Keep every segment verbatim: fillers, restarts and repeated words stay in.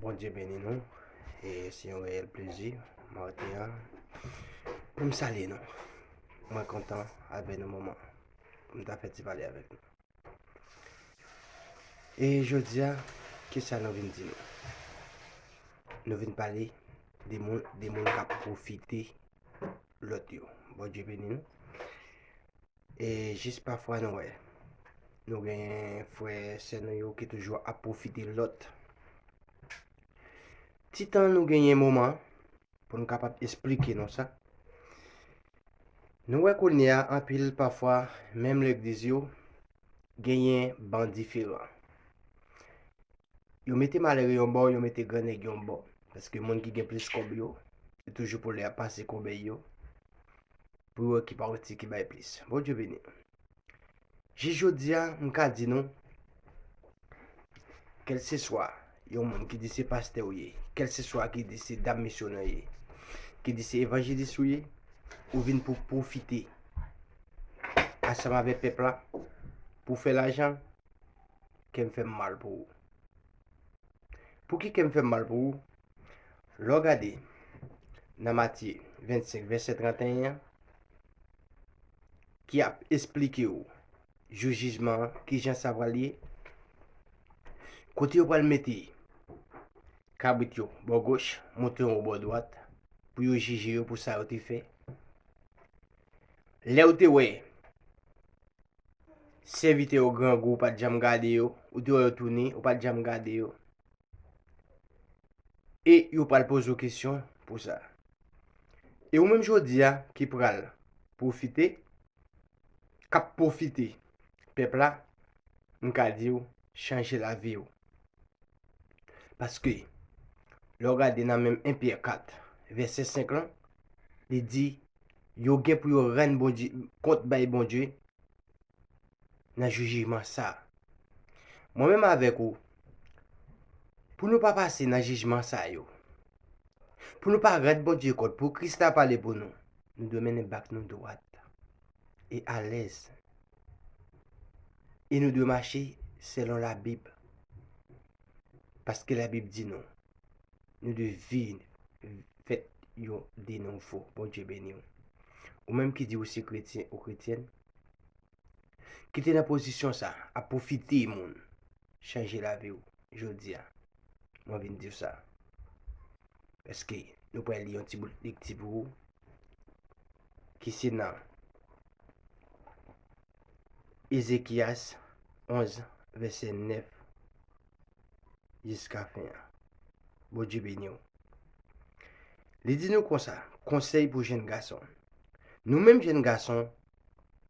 Bondye beni nou. E se yon reyèl plezi maten an pou m salye nou. Mwen kontan avè nou moman pou m ta fè ti pale avèk nou. E jodi a, kisa nou vin di nou? Nou vin pale de moun, de moun k ap pwofite lòt yo. Bondye beni nou. E jis pafwa nou wè, nou gen frè sè nou yo ki toujou ap pwofite lòt. Ti tan nou genyen moman pou n kapab esplike nou sa. Nou wè kounye a anpil pafwa menm legliz yo genyen ban diferan. Yo mete malere yon bò, yo mete grannèg yon bò. Paske moun ki gen plis kòb yo, se toujou pou lè ap pase kòbèy yo, pou yo wè ki pati ki bay plis. Bondye beni. Jis jodi a, m ka di nou, kèlseswa yon moun ki di se pastè w ye, kèlseswa ki di se dam misyonè w ye, ki di se evanjelis ou ye, ou vin pou pwofite ansanm avèk pèp la, pou fè lajan, kè m fè m mal pou ou. Pouki kè m fè m mal pou ou? Lè w gade nan Matye vennsenk, vèsè trannteyen an, ki ap esplike w jou jijman an, kijan sa pral ye, kote yo pral mete kabrit yo bò goch, mouton yo bò dwat, pou yo jije yo pou sa yo te fè. Lè w te wè sèvitè yo grangou, ou pa t janm gade yo, ou te wè yo tounen, ou pa t janm gade yo. E yo pral poze w kesyon pou sa. E ou menm jodi a ki pral pwofite, k ap pwofite pèp la, m ka di w, chanje lavi w. Paske, lè w gade nan menm en Pyè kat, vèsè senk lan, li di, yo gen pou yo rann Bondye, kont bay Bondye nan jou jijman sa a. Mwen menm avèk ou, pou nou pa pase nan jijman sa yo, pou nou pa rann Bondye kont, pou Kris la pale pou nou, nou dwe mennen bak nou dwat e alèz. E nou dwe mache selon Labib. Paske Labib di nou, nou dwe viv, fèt yon de nouvo. Bondye beni w. Ou menm ki di w se kretyen ou kretyèn, ki te nan pozisyon sa, ap pwofite moun, chanje lavi w jodi a. Mwen vin di w sa. Èske nou pral li yon ti bout lekti pou ou, ki se nan Ezekiyas onz, vèsè nèf jiska fen an. Bondye beni w. Li di nou konsa, konsèy pou jèn gason. Nou menm jèn gason,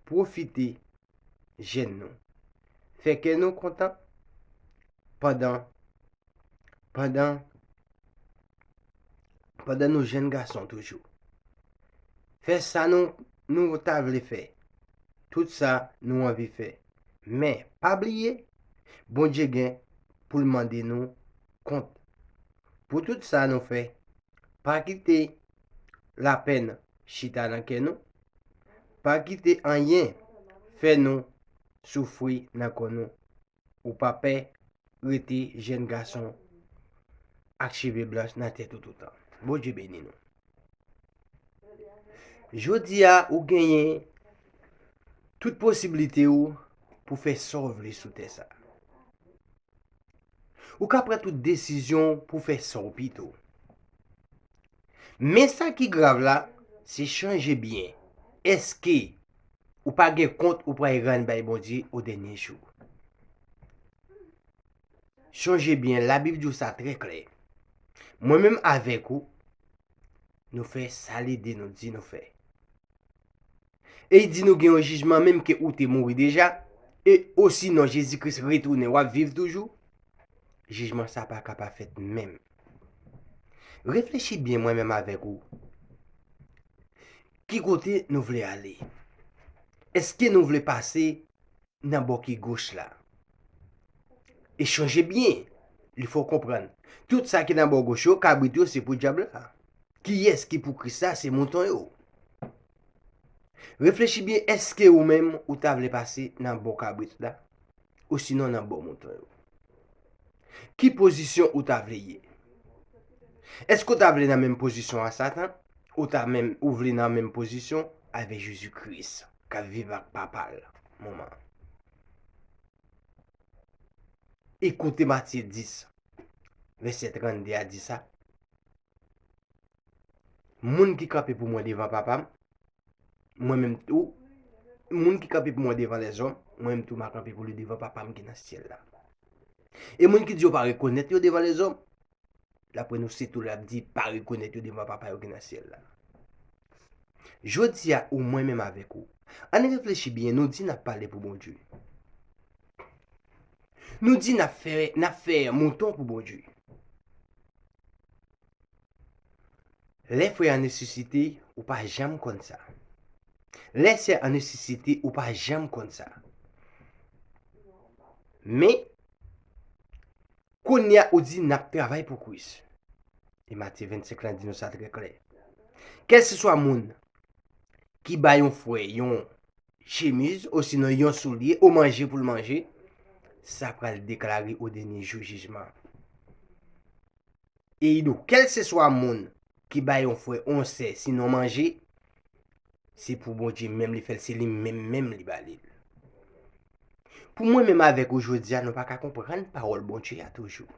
pwofite jèn nou. Fè kè nou kontan pandan, pandan, pandan nou jèn gason toujou. Fè sa nou, nou ta vle fè. Tout sa nou anvi fè. Men, pa bliye, Bondye gen pou l mande nou kont. Pou tout sa nou fè, pa kite lapèn chita nan kè nou. Pa kite anyen fè nou soufri nan kò nou. Ou pa pè rete jèn gason ak cheve blanch nan tèt ou toutan. Bondye beni nou. Jodi a, ou genyen tout posiblite ou pou fè sa w vle sou tè sa. Ou ka pran tout desizyon pou fè sa w pito. Men sa ki grav la, se chanje byen. Èske ou pa gen kont ou pral rann bay Bondye o dènye jou? Chanje byen, Labib di w sa trè klè. Mwen menm avèk ou, nou fè sa li di nou di nou fè. E li di nou gen yon jijman menm ke ou te mouri deja, e osinon Jezi Kris retounen, w ap viv toujou. Jijman sa pa ka pa fèt menm. Reflechi byen mwen menm avèk ou. Ki kote nou vle ale? Èske nou vle pase nan bò ki goch la? E chanje byen, li fò konprann. Tout sa ki nan bò goch yo, kabrit yo, se pou dyab la. Kiyès ki pou Kris la, se mouton yo. Reflechi byen, èske ou menm ou ta vle pase nan bò kabrit la? Osinon nan bò mouton yo? Ki pozisyon ou ta vle ye? Èske w ta vle nan menm pozisyon a Satan? Ou ta menm, ou vle nan menm pozisyon avèk Jezi Kris, k ap viv ak Papa l moman an? Ekoute Matye dis, vèsè trannde a di sa. Moun ki kanpe pou mwen devan Papa m, mwen menm tou, moun ki kanpe pou mwen devan lèzòm, mwen menm tou m a kanpe pou li devan Papa m ki nan syèl la. E moun ki di yo pa rekonèt yo devan lezòm, dapre nou se tou l ap di pa rekonèt yo devan Papa yo ki nan syèl la. Jodi a, ou mwen menm avèk ou, ann reflechi byen, nou di n ap pale pou Bondye. Nou di n ap fè, n ap fè mouton pou Bondye. Lè frè an nesesite, ou pa janm konn sa. Lè sè an nesesite, ou pa janm konn sa. Men, kounye a ou di n ap travay pou Kris. E Matye vennsenk lan di nou sa trè klè. Kèlseswa moun ki bay yon frè yon chemiz, osinon yon soulye, ou manje pou l manje, sa pral deklare o dènye jou jijman. E i di w, kèlseswa moun ki bay yon frè yon sè, sinon manje, se pou Bondye menm li fè l, se li menm menm li ba li l. Pou mwen menm avèk ou jodi a, nou pa ka konprann pawòl Bondye a toujou.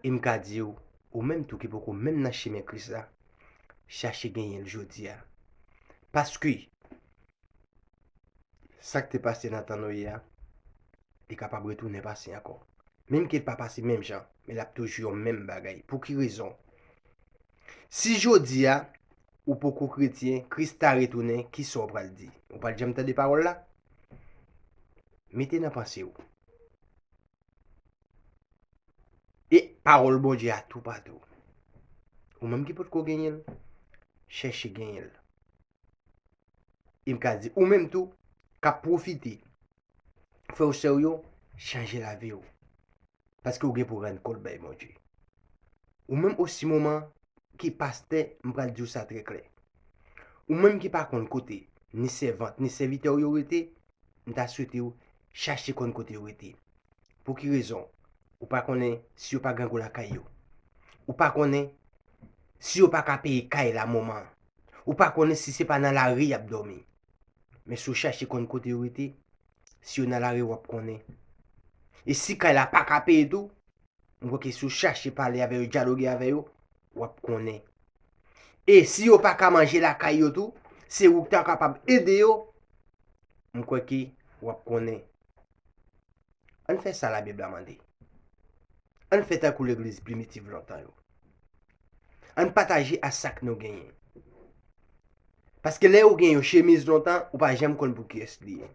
E m ka di w, ou menm tou ki poko menm nan chemen Kris la, chache genyen l jodi a. Paske, sa k te pase nan tan Noye a, li kapab retounen pase ankò. Menm ke l pa pase menm jan, men l ap toujou yon menm bagay. Pou ki rezon? Si jodi a, ou poko kretyen, Kris ta retounen, kisa w pral di? Ou pral janm tande pawòl la? Mete nan panse w. E pawòl Bondye a toupatou. Ou menm ki potko genyen l, chèche genyen l. E m ka di, ou menm tou, k ap pwofite, frè w, sè w yo, chanje lavi w. Paske w gen pou rann kont bay Bondye. Ou menm osi moman ki pastè, m pral di w sa trè klè. Ou menm ki pa konn kote ni sèvant, ni sèvitè w yo rete, m ta swete w chache konn kote yo rete. Pou ki rezon? Ou pa konnen si yo pa grangou lakay yo. Ou pa konnen si yo pa ka peye kay la moman an. Ou pa konnen si se pa nan lari y ap dòmi. Men si w chache konn kote yo rete, si yo nan lari, w ap konnen. E si kay la pa ka peye tou, m kwè ke si w chache pale avè yo, dyaloge avè yo, w ap konnen. E si yo pa ka manje lakay yo tou, se ou ki ta kapab ede yo, m kwè ke w ap konnen. Ann fè sa Labib la mande. Ann fè tankou legliz primitiv lontan yo. Ann pataje a sa k nou genyen. Paske lè ou gen yon chemiz lontan, ou pa janm konn pou kiyès li ye.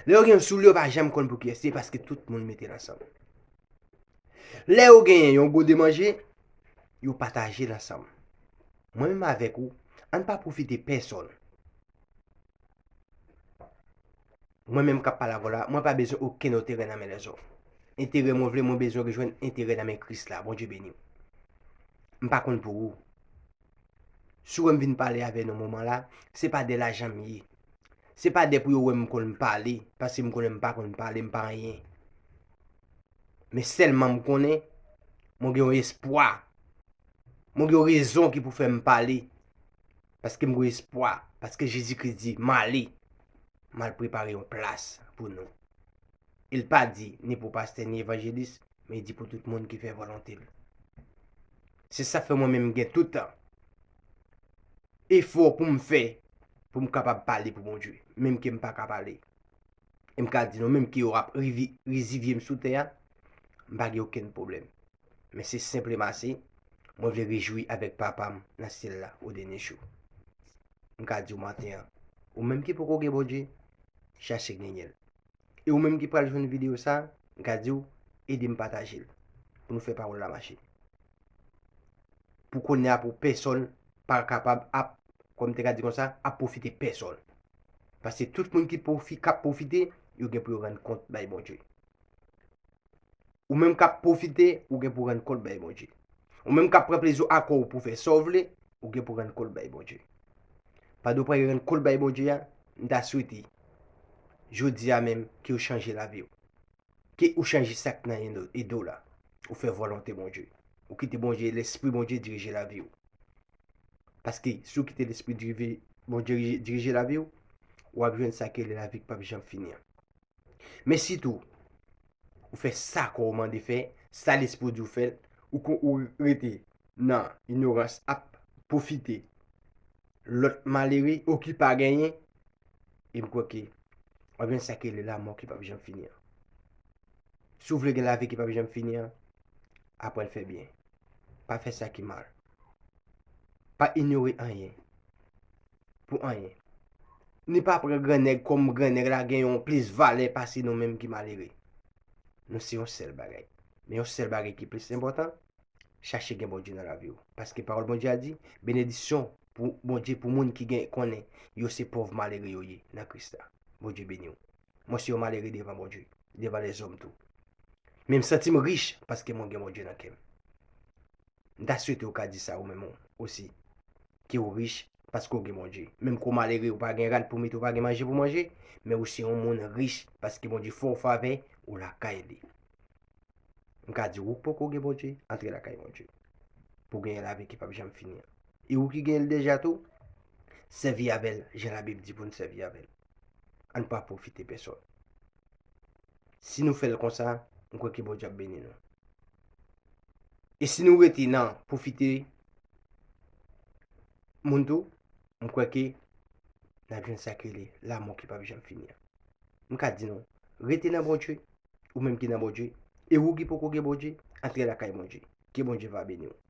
Lè ou gen yon soulye, ou pa janm konn pou kiyès li ye, paske tout moun mete l ansanm. Lè ou genyen yon gode manje, yo pataje l ansanm. Mwen menm avèk ou, ann pa pwofite pèsonn. Mwen menm k ap pale avè w la, mwen pa bezwen okenn enterè nan men lèzòm. Enterè mwen vle, mwen bezwen jwenn enterè nan men Kris la. Bondye beni w. M pa konn pou ou. Si w wè m vin pale avè nou moman la, se pa de lajan m ye. Se pa de pou yo wè m konn pale, paske m konnen m pa konn pale, m pa anyen. Men sèlman m konnen, mwen gen yon espwa. Mwen gen yon rezon ki pou fè m pale. Paske m gen espwa. Paske Jezi Kris di, "M ale. M al prepare yon plas pou nou." E l pa di ni pou pastè, ni evanjelis, men li di pou tout moun ki fè volonte l. Se sa k fè mwen menm m gen tout tan efò pou m fè, pou m kapab pale pou Bondye, menm ke m pa ka pale. E m ka di nou, menm ke yo ap rivi-, rizivye m sou tè a, m pa gen okenn pwoblèm. Men se senpleman se, mwen vle rejwi avèk Papa m nan syèl la o dènye jou. M ka di w maten an, ou menm ki poko gen Bondye, chache genyen l. E ou menm ki pral jwenn videyo sa, m ka di w, ede m pataje l, pou nou fè pawòl la mache. Pou kounye a, pou pèsonn pa kapab ap, kòm te ka di konsa, ap pwofite pèsonn. Paske tout moun ki pwofi-, k ap pwofite, yo gen pou yo rann kont bay Bondye. Ou menm k ap pwofite, ou gen pou rann kont bay Bondye. Ou menm k ap pran plezi w a kò w pou fè sa w vle, ou gen pou rann kont bay Bondye. Pandan w pral rann kont bay Bondye a, m ta swete, jodi a menm, ke w chanje lavi w. ke ou chanje sa k nan edo la. Ou fè volonte Bondye. Ou kite Bondye, Lespri Bondye dirije lavi w. Paske si w kite Lespri dirije, Bondye dirije, dirije lavi w, w ap jwenn sa ke le lavi k p ap janm fini an. Men sitou, ou fè sa kò w mande fè, sa Lespri w di w fè l, ou, ou rete nan inorans ap pwofite lòt malere ou ki pa genyen, e m kwè ke w ap jwenn sa ke le lanmò ki p ap janm fini an. Si w vle gen lavi ki p ap janm fini an, aprann fè byen. Pa fè sa ki mal. Pa inyore anyen. Pou anyen. Ni pa pran grannèg kòm grannèg la gen yon plis valè pase nou menm ki malere. Nou se yon sèl bagay. Men yon sèl bagay ki plis enpòtan, chache gen Bondye nan lavi w. Paske pawòl Bondye a di, benediksyon pou Bondye pou moun ki gen konnen yo se pòv malere yo ye nan Kris la. Bondye beni w. Mwen se yon malere devan Bondye, devan lèzòm tou. Men m santi m rich paske mwen gen Bondye nan kè m. M ta swete w ka di sa ou menm osi. Ke w rich paske w gen Bondye. Menm ke w malere, ou pa gen rad pou mete, ou pa gen manje pou manje, men ou se yon moun rich paske Bondye fè w favè, ou lakay li. M ka di w, ou k poko gen Bondye, antre lakay Bondye. Pou w genyen lavi ki p ap janm fini an. E ou ki genyen l deja tou, sèvi avè l, jan Labib di pou n sèvi avè l. Ann pa pwofite pèsòn. Si nou fè l konsa, m kwè ke Bondye ap beni nou. E si nou rete nan pwofite moun tou, m kwè ke n ap jwenn sa ki rele lanmò ki p ap janm fini an. M ka di nou, rete nan Bondye, ou menm ki nan Bondye, e ou ki poko gen Bondye, antre lakay Bondye. Ke Bondye va beni w.